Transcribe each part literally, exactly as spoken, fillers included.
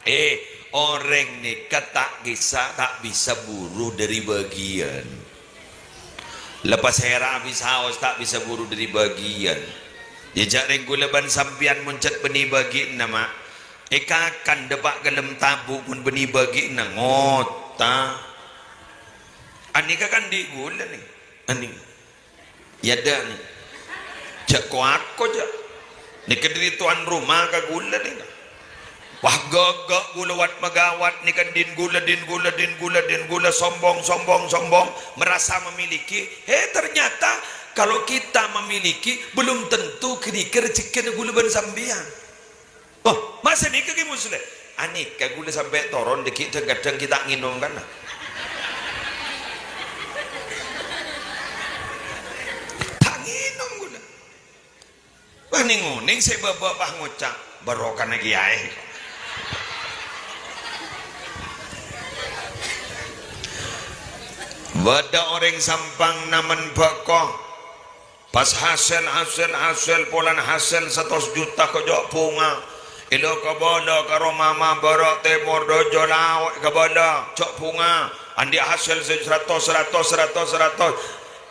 Eh, orèng nèka ta' bisa, ta' bisa buru dâri bâgiyân. La pasèra abisaos ta' bisa buru dâri bâgiyân. Yâ, jhâ' rèng ghulâ bân sampèyan mon cè' bânnè bâgiânna, Ma'. Èkakan dâpa' ghâlem tabu' mon bânnè bâgiânna, ngota. Anèka kan dhi' ghulâ, nè. Anè. Yâ, dâ', nè. Jhâ' ko-ako, jhâ'. Nèka dâri towan roma ka ghulâ, nè. Wah, ghâghâ' ghulâ wat-maghâwat, nèka dhin ghulâ, dhin ghulâ, dhin ghulâ, dhin ghulâ, sombong, sombong, sombong, merasa memiliki. Eh, ternyata kalau kita memiliki, belum tentu ghânèka rejhekkèna ghulâ bân sampèyan. Oh, ma' sanèka, Kè Musleh? Anèka ghulâ sampè' toron, dâggi' dhâng-kadhâng ghi' ta' ngènom, kan? Ta' ngènom ghulâ. Wah, nèng-onèng sè bâbâ pas ngoca', "Barokana kèyaè." Bâdâ orèng Sampang namen bhâko. Pas hasèl, hasèl, hasèl, polana hasèl satos juta kèjhâ' bhunga. Èlo kabâlâ karo mama bârâ' tèmor dâjâ lao' kabâlâ, jhâ' bhunga. Andi' hasèl sè saratos, saratos, saratos, saratos.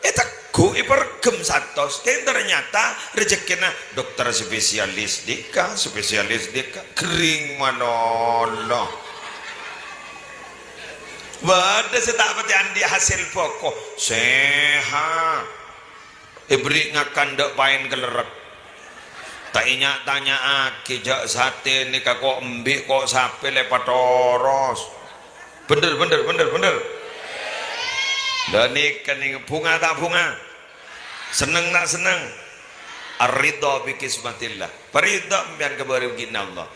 Ètegghu', èperghem satos. Kèng ternyata rejhekkèna dokter spesialis dika, spesialis dika. Ghering malolo. Bâdâ sè ta' patè andi' hasèl bhâko. Sehat. Èberri' ngakan dâ' paèn kalerrek. Ta' ènya'-tanya'aghi jhâ' satè nèka ko' embi', ko' sapè lè patoros. Bhender, bhender, bhender, bhender. Lah nèka nèng bhunga ta' bhunga? Senneng ta' senneng? Ar-ridha bi qismatillah. Parèdhâ empèyan ka bârâmma Allah.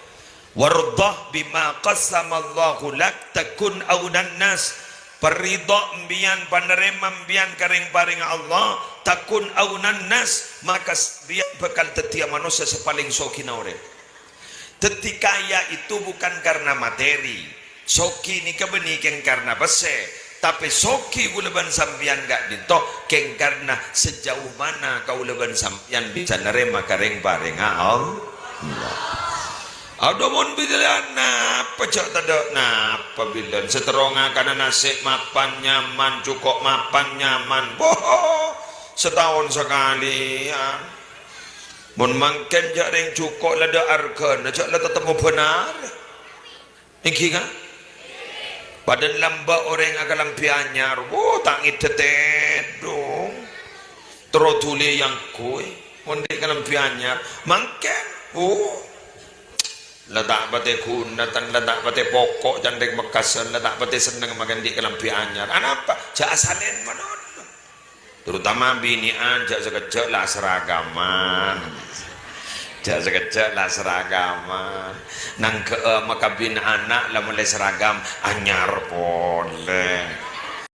Wardha bima qassamallahu lak takun aunan nas. Parèdhâ empèyan, panarèma empèyan ka rèng-parèngnga Allah, takun aunan nas, maka empèyan bhâkal dhâddhiyâ manossa sè palèng soghina orèng. Dhâddhi kaya itu bukan karena materi. Soghi nèka bânnè kèng karna pèssè, tapè soghi kaulâ bân sampèyan ka'dinto kèng karna sejauh mana kaulâ bân sampèyan bisa narèma ka rèng-parèngnga Allah. Adhu, mon bilân napa jhâ' tadâ' napa bilân, sè terro ngakana nasè' mapan nyaman, jhuko' mapan nyaman. Boh, sataon sakalèyan. Mon mangkèn jhâ' rèng jhuko' la dâ' arghâna, jhâ' la tatemmo bhânar. Èngghi, Ka'? Padâna lambâ' orèng akalambhi anyar, wo, ta' ngèdhâ tèdung. Terro dhuli èyangghuy, mon andi' kalambhi anyar. Mangkèn, wo. La ta' patè ghuna, tan la ta' patè poko', can rèng Mekkasan, la ta' patè senneng makè andi' kalambhi anyar. Anapa? Jhâ' asalèn manono. Terutama binè'an, jhâ' sakejjhâ' la seragaman. Jhâ' sakejjhâ' la seragaman. Nangghâ'â makabin ana' la molaè seragam anyar polè.